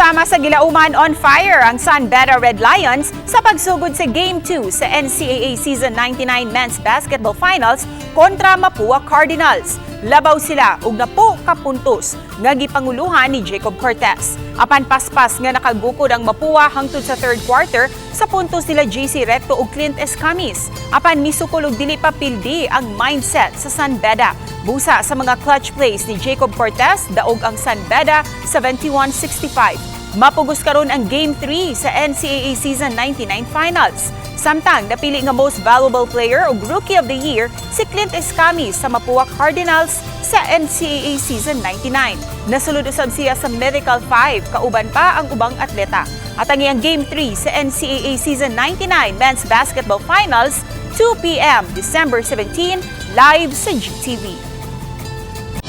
Sama sa gilauman, on fire ang San Beda Red Lions sa pagsugod sa Game 2 sa NCAA Season 99 Men's Basketball Finals kontra Mapua Cardinals. Labaw sila og 10 ka puntos nga gipanguluhan ni Jacob Cortez. Apan paspas nga nakagukod ang Mapua hangtod sa third quarter sa puntos nila JC Recto ug Clint Escamis. Apan misukol og dili pa pildi ang mindset sa San Beda. Busa sa mga clutch plays ni Jacob Cortez, daog ang San Beda 71-65. Mapugos karon ang Game 3 sa NCAA Season 99 Finals. Samtang napili nga most valuable player ug Rookie of the Year si Clint Escamis sa Mapua Cardinals sa NCAA Season 99. Nasulod usab siya sa Medical 5 kauban pa ang ubang atleta. At ang iyang Game 3 sa NCAA Season 99 Men's Basketball Finals, 2 p.m. December 17, live sa GTV.